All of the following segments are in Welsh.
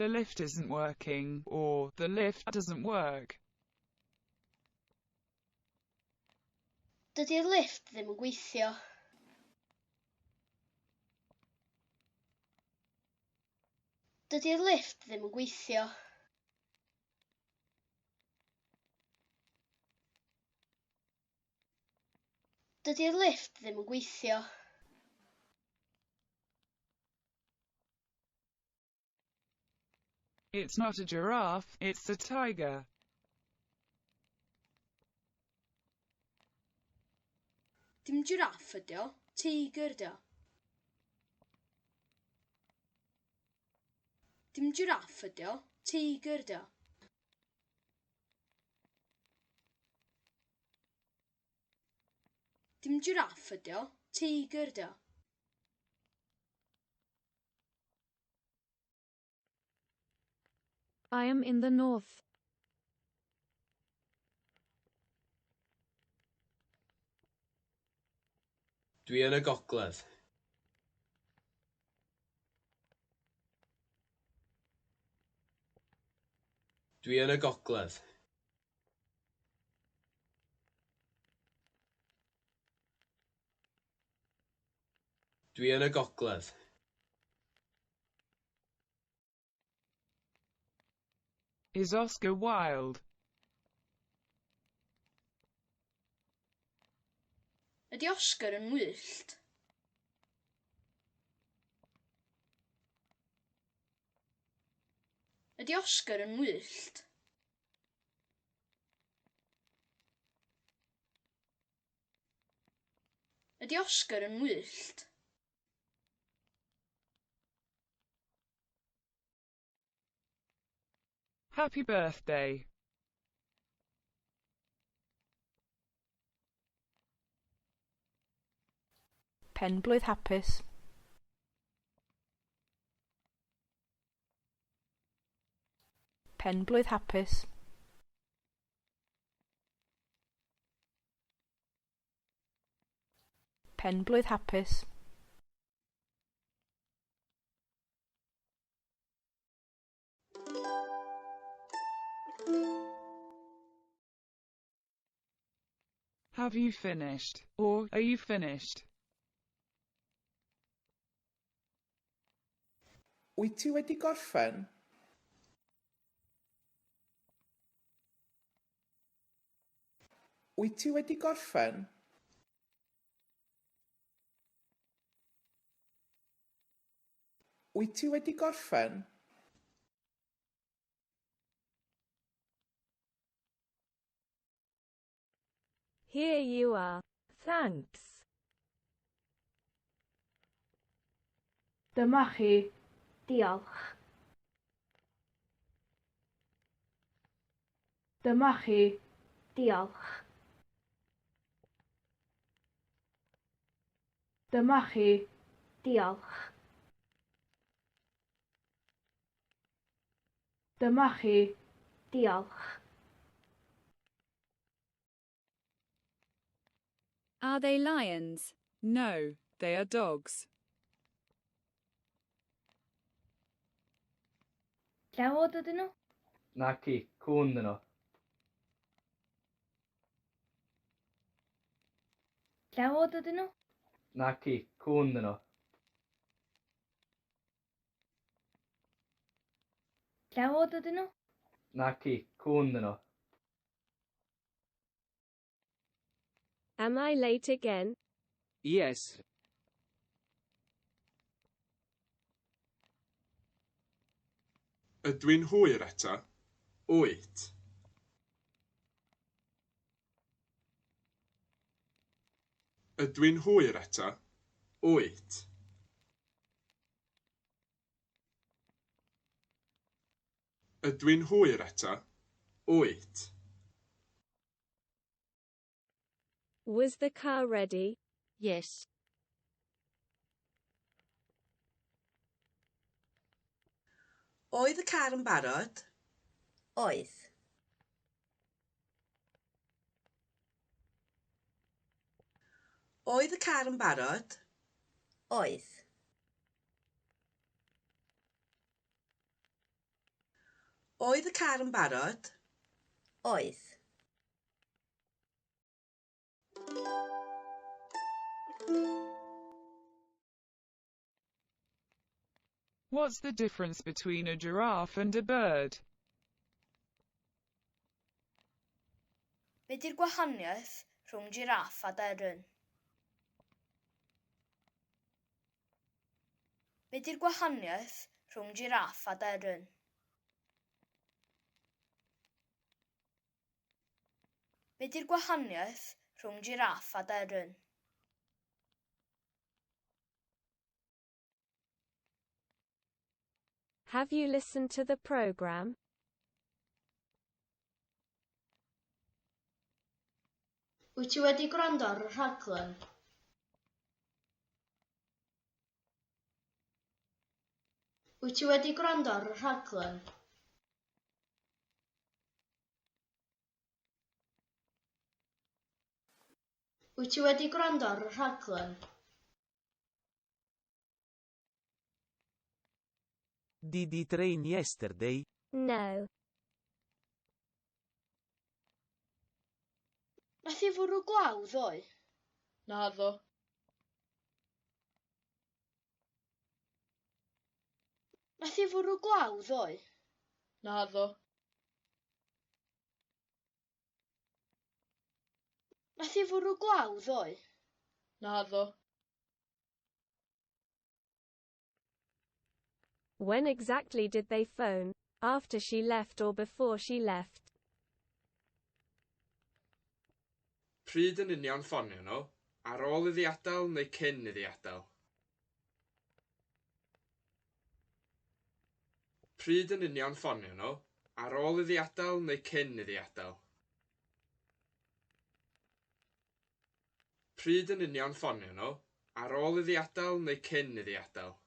The lift isn't working, or the lift doesn't work. Dydy'r lifft ddim yn gweithio. Dydy'r lifft ddim yn gweithio. Dydy'r lifft ddim yn gweithio. It's not a giraffe, it's a tiger. Dim jiráff ydy o, teigr ydy o. Dim jiráff ydy o, teigr ydy o. Dim jiráff ydy o, teigr ydy o. I am in the north. Dwi yn y gogledd. Dwi yn y gogledd. Dwi yn y gogledd. Is Oscar wild? Ydy Oscar yn wyllt? Ydy Oscar yn wyllt? Ydy Oscar yn wyllt? Happy birthday. Penblwydd hapus. Penblwydd hapus. Penblwydd hapus. Have you finished? Or, are you finished? Wyt ti wedi gorffen? Wyt ti wedi gorffen? Wyt ti wedi gorffen? Here you are. Thanks. Dyma chi. Diolch. Dyma chi. Diolch. Dyma chi. Diolch. Dyma chi. Diolch. Are they lions? No, they are dogs. Llewod ydyn nhw? Naci, cŵn ydyn nhw. Llewod ydyn nhw? Naci, cŵn ydyn nhw. Llewod ydyn nhw? Naci, cŵn ydyn nhw. Am I late again? Yes. Ydw i'n hwyr eto? Wyt. Ydw i'n hwyr eto? Wyt. Ydw i'n hwyr eto? Wyt. Was the car ready? Yes. Oedd y car yn barod? Oedd. Oedd y car yn barod? Oedd. Oedd y car yn barod? Oedd. What's the difference between a giraffe and a bird? Be di'r gwahaniaeth rhwng jiráff a deryn? Be di'r gwahaniaeth rhwng jiráff a deryn? Be di'r gwahaniaeth rhwng jiráff a deryn? Have you listened to the program? Wyt ti wedi gwrando ar y rhaglen? Wyt ti wedi gwrando ar y rhaglen? Wyt ti wedi gwrando ar y rhaglen? Did it rain yesterday? No. Nath hi fwrw glaw ddoe? Naddo. Nath hi fwrw glaw ddoe? Naddo. Nath hi fwrw glaw ddoe? Naddo. When exactly did they phone? After she left or before she left? Pryd yn union ffonio nhw? Ar ôl iddi adael neu cyn iddi adael? Pryd yn union ffonio nhw? Ar ôl iddi adael neu cyn iddi adael? Pryd yn union ffonio nhw? Ar ôl iddi adael neu cyn iddi adael?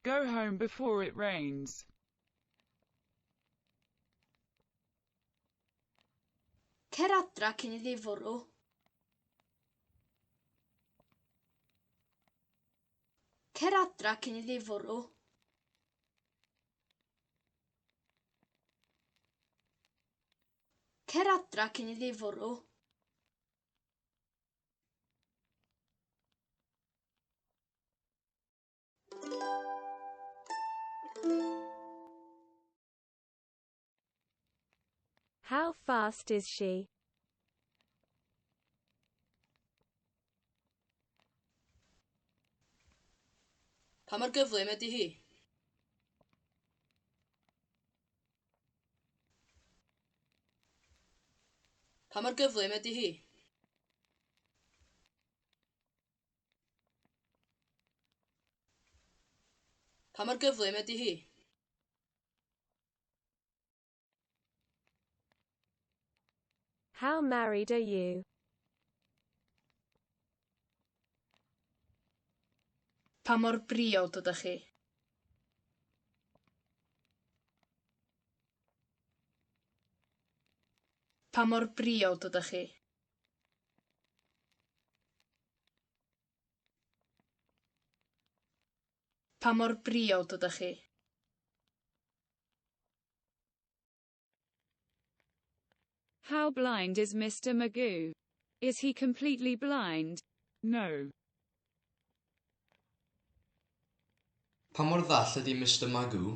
Go home before it rains. Cer adra cyn iddi fwrw. Cer adra cyn iddi fwrw. Cer adra cyn iddi fwrw. How fast is she? Pa mor gyflym ydy hi? Pa mor gyflym ydy hi? Pa mor gyflym ydy hi? How married are you? Pa mor briod ydych chi? Pa mor briod ydych chi? Pa mor briod ydych chi? How blind is Mr. Magoo? Is he completely blind? No. Pa mor ddall ydy Mr Magoo?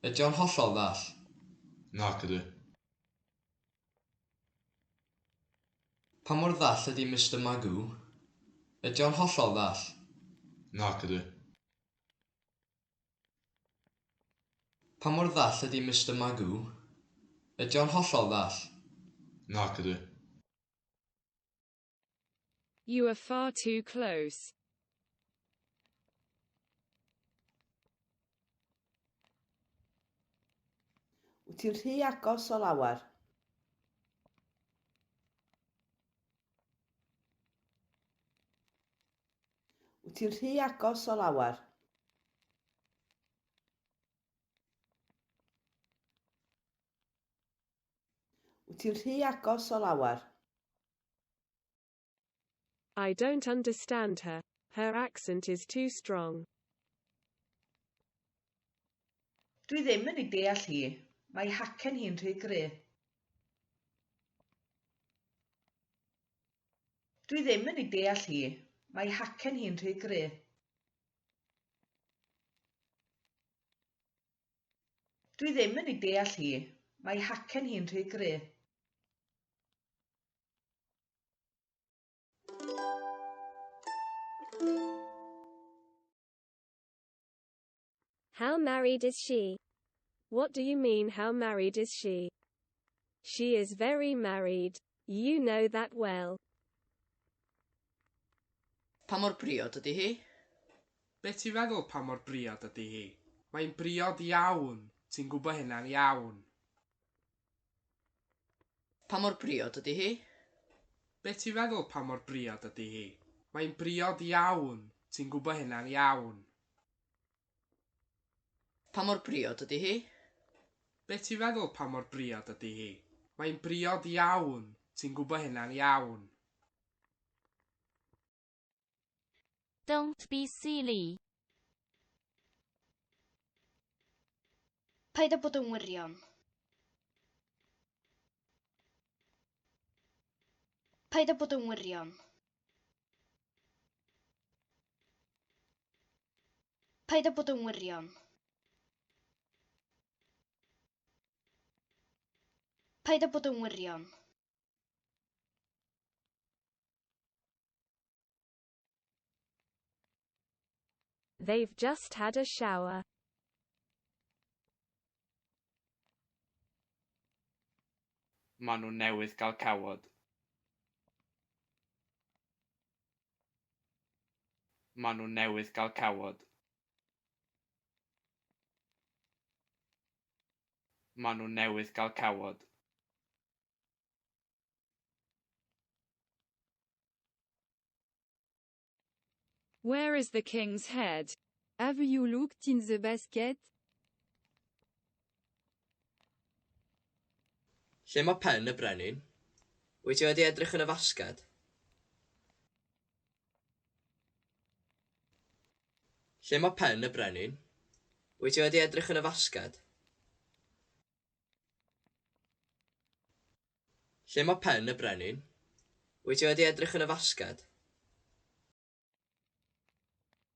Ydy o'n hollol ddall? Nac ydw. Pa mor ddall ydy Mr Magoo? Ydy o'n hollol ddall? Nac ydw. Pa mor ddall ydy Mr Magoo? Ydy o'n hollol ddall? Nac ydw. You are far too close. Wyt ti'n rhy agos o lawer. Wyt ti'n rhy agos o lawer. Wyt ti'n rhy agos o lawer. I don't understand her. Her accent is too strong. Dwi ddim yn ei deall hi. Mae ei hacen hi'n rhy gry. Dwi ddim yn ei deall hi. Mae ei hacen hi'n rhy gry. Dwi ddim yn ei deall hi. Mae ei hacen hi'n rhy gry. How married is she? What do you mean, how married is she? She is very married. You know that well. Pa mor briod ydy hi? Be ti'n feddwl pa mor briod ydy hi? Mae'n briod iawn. Ti'n gwybod hynna'n iawn. Pa mor briod ydy hi? Be ti'n feddwl pa mor briod ydy hi? Mae'n briod iawn. Ti'n gwybod hynna'n iawn. Pa mor briod ydy hi? Be ti'n feddwl pa mor briod ydy hi? Mae'n briod iawn. Ti'n gwybod hynna'n iawn. Don't be silly. Paid â bod yn wirion. Paid â bod yn wirion. Paid â bod yn wirion. Paid â bod yn wirion. They've just had a shower. Maen nhw newydd gael cawod. Maen nhw newydd gael cawod. Maen nhw newydd gael cawod. Where is the king's head? Have you looked in the basket? Lle mae pen y brenin? Wyt ti wedi edrych yn y fasged? Lle mae pen y brenin? Wyt ti wedi edrych yn y fasged? Lle mae pen y brenin? Wyt ti wedi edrych yn y fasged?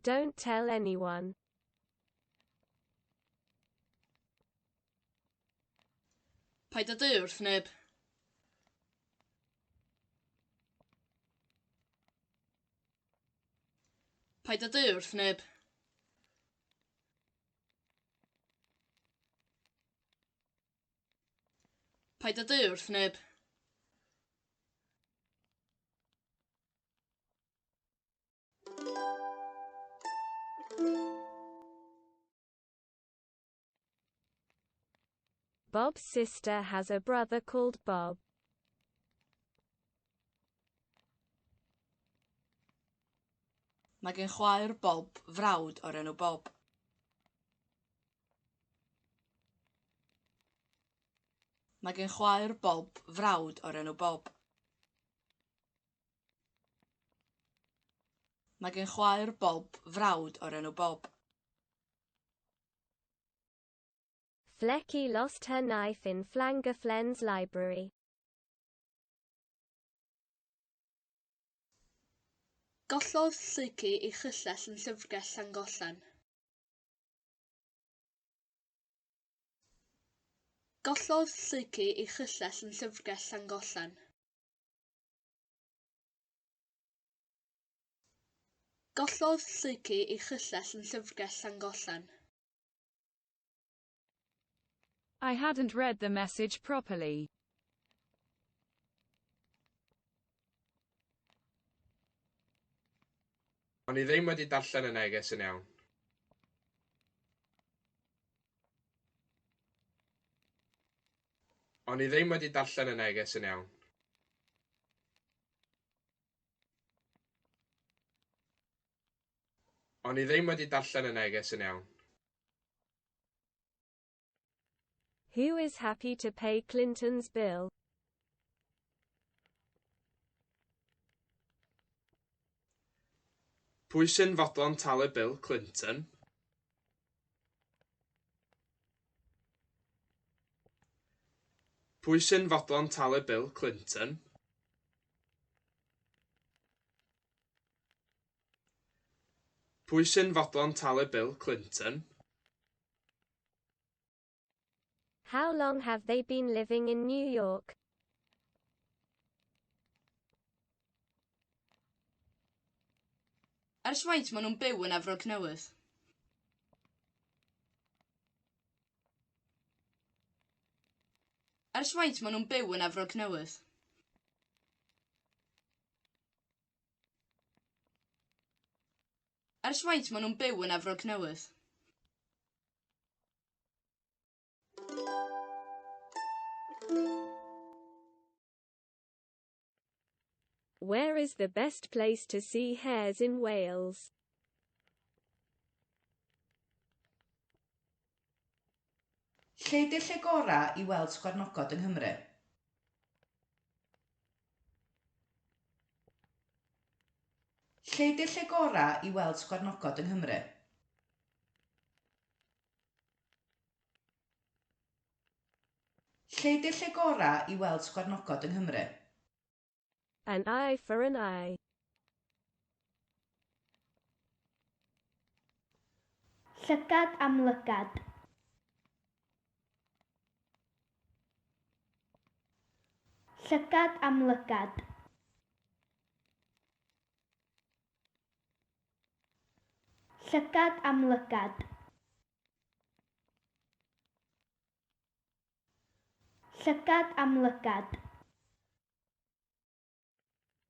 Don't tell anyone. Paid â deud wrth neb. Paid â deud wrth neb. Paid â deud wrth neb. Bob's sister has a brother called Bob. Mae gen chwaer Bob frawd o'r enw Bob. Mae gen chwaer Bob frawd o'r enw Bob. Mae gen chwaer Bob frawd o'r enw Bob. Flecky lost her knife in Llangollen's library. Gollodd Lleucu ei chyllell yn llyfrgell Llangollen. Gollodd Lleucu ei chyllell yn llyfrgell Llangollen. Gollodd Lleucu ei chyllell yn llyfrgell Llangollen. I hadn't read the message properly. O'n i ddim wedi darllen y neges yn iawn. O'n i ddim wedi darllen y neges yn iawn. O'n i ddim wedi darllen y neges yn iawn. Who is happy to pay Clinton's bill? Pwy sy'n fodlon talu bil Clinton? Pwy sy'n fodlon talu bil Clinton? Pwy sy'n fodlon talu bil Clinton? How long have they been living in New York? Ers faint maen nhw'n byw yn Efrog Newydd? Ers faint maen nhw'n byw yn Efrog Newydd? Ers faint maen nhw'n byw yn Efrog Newydd? Where is the best place to see hares in Wales? Lle 'di'r lle gorau i weld sgwarnogod yng Nghymru? Lle 'di'r lle gorau i weld sgwarnogod yng Nghymru? Lle 'di'r lle gorau i weld sgwarnogod yng Nghymru? An eye for an eye. Llygad am lygad. Llygad am lygad. Llygad am lygad. Llygad am lygad.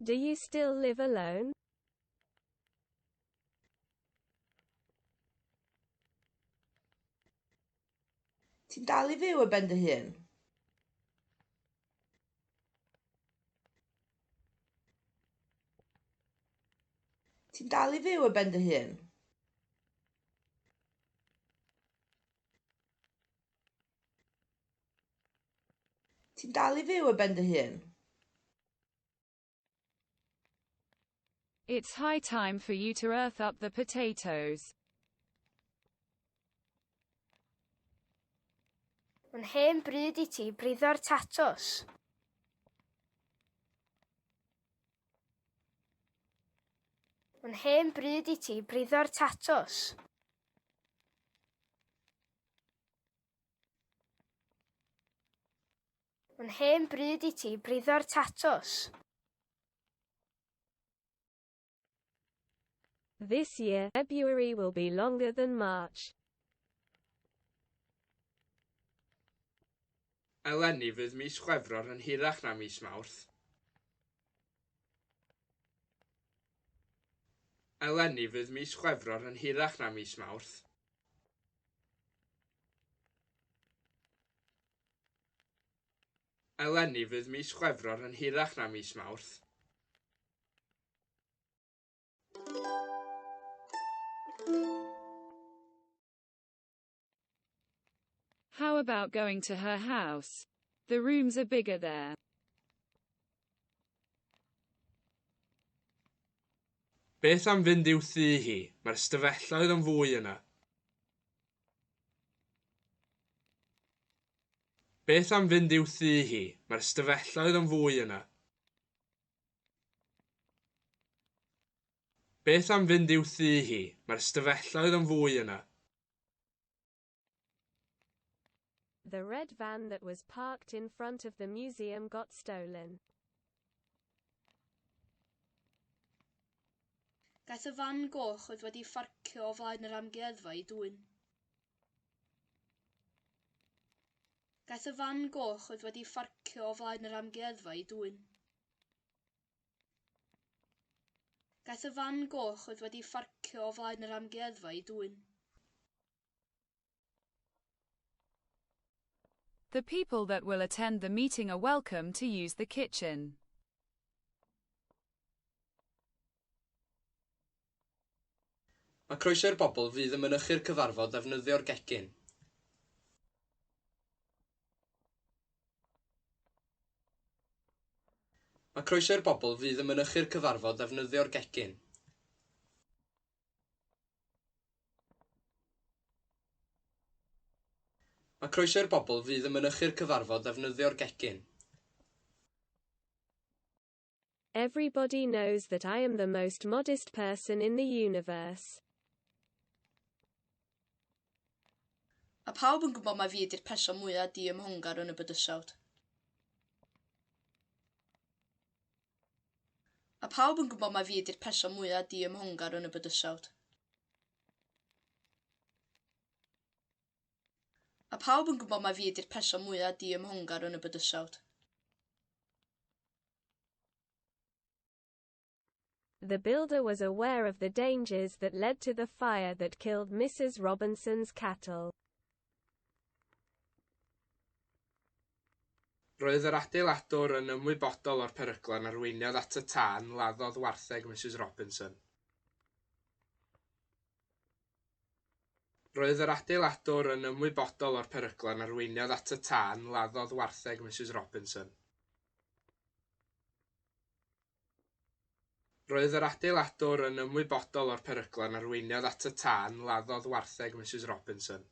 Do you still live alone? Ti'n dal i fyw ar ben dy hun? Ti'n dal i fyw ar ben dy hun? Ti'n dal i fyw ar ben dy hun? It's high time for you to earth up the potatoes. Mae'n hen bryd i ti briddo'r tatws. Mae'n hen bryd i ti briddo'r tatws. Mae'n hen bryd i ti briddo'r tatws. This year, February will be longer than March. Eleni fydd mis Chwefror yn hirach na mis Mawrth. Eleni fydd mis Chwefror yn hirach na mis Mawrth. Eleni fydd mis Chwefror yn hirach na mis Mawrth. How about going to her house? The rooms are bigger there. Beth am fynd i'w thŷ hi? Mae'r ystafelloedd yn fwy yna. Beth am fynd i'w thŷ hi? Mae'r ystafelloedd yn fwy yna. Beth am fynd i'w thŷ hi? Mae'r ystafelloedd yn fwy yna. The red van that was parked in front of the museum got stolen. Gaeth y fan goch oedd wedi pharcio o flaen yr amgueddfa ei dwyn. Gaeth y fan goch oedd wedi pharcio o flaen yr amgueddfa ei dwyn. Gaeth y fan goch oedd wedi pharcio o flaen yr amgueddfa ei dwyn. The people that will attend the meeting are welcome to use the kitchen. Mae croeso i'r bobl fydd yn mynychu'r cyfarfod ddefnyddio'r gegin. Mae croeso i'r bobl fydd yn mynychu'r cyfarfod ddefnyddio'r gegin. Mae croeso i'r bobl fydd yn mynychu'r cyfarfod ddefnyddio'r gegin. Everybody knows that I am the most modest person in the universe. Mae pawb yn gwybod mai fi ydy'r person mwyaf diymhongar yn y bydysawd. Mae pawb yn gwybod mai fi ydy'r person mwyaf diymhongar yn y bydysawd. Mae pawb yn gwybod mai fi ydy'r person mwyaf diymhongar yn y bydysawd. The builder was aware of the dangers that led to the fire that killed Mrs. Robinson's cattle. Roedd yr adeiladwr yn ymwybodol o'r peryglon arweiniodd at y tân laddodd wartheg Mrs Robinson. Roedd yr adeiladwr yn ymwybodol o'r peryglon arweiniodd at y tân laddodd wartheg Mrs Robinson. Roedd yr adeiladwr yn ymwybodol o'r peryglon arweiniodd at y tân laddodd wartheg Mrs Robinson.